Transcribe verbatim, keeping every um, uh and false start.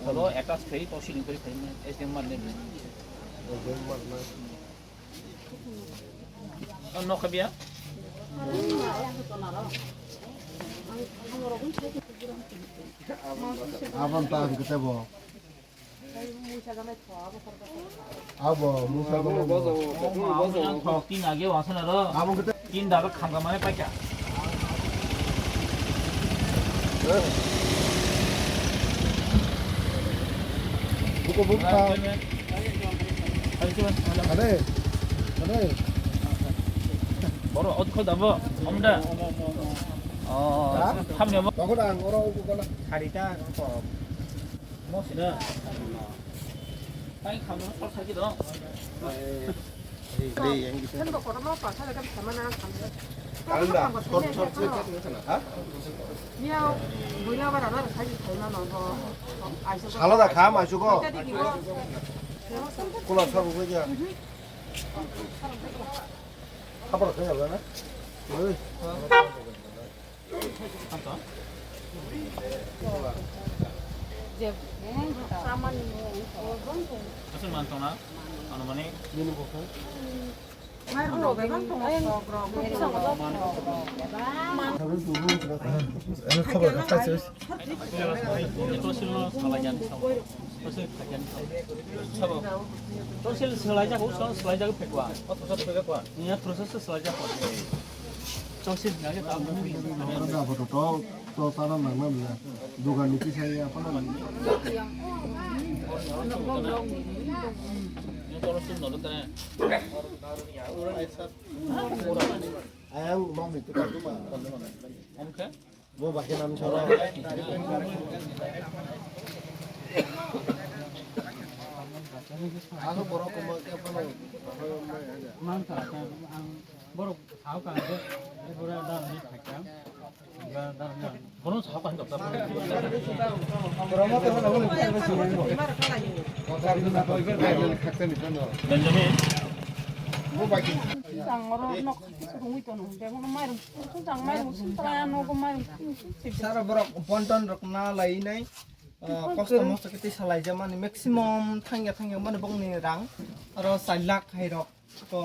Solo attach khai to siling kori khai S D M mar ne. Oh, no khabia. Abang ta ang kita bo. Abo musa bo. Tin age wasa na ro. Abang kita. Tin da kham kham mane paika. Buka buka. Ade. Ade. Boro ot kho dabo. Omda. Oh, thamne mo. Bago dang oro buka na. Harita ko. Mo sina. Tai kham no sor sagi do. Salo da kha ma chuko. Kula sabu ko ja. Khapar kha ya na. Oi. Asal mantona, ano mane. Bini bokha. Tosil no salaijan sabo. Tosil no salaijan sabo. Sabo. Tosil salaijago, sabo salaijago phekwa. O tosil salaijakwa. Iya, tosil salaijakwa. Tosil salaijakwa. Ora da boto to, to tara nang na mila. Dugan ni kisa ya, apa na? Tosil no tara. Ayang mau itu kan cuma. Oke. Bo bahai nam soro. Alo borok koma khe phano. Mang kha, ang borok sao kha, e pura dar ni thakya. Dar ni. Bono sao kha, doctor. Benjamin. Bo bahai. Ang oro nok rungwi tono. Sara borok bonton rok na lai nai, ah, kosto mosto khe twi salai jamani maximum thangya thangya mani bokni rang aro char lakh hai rok to.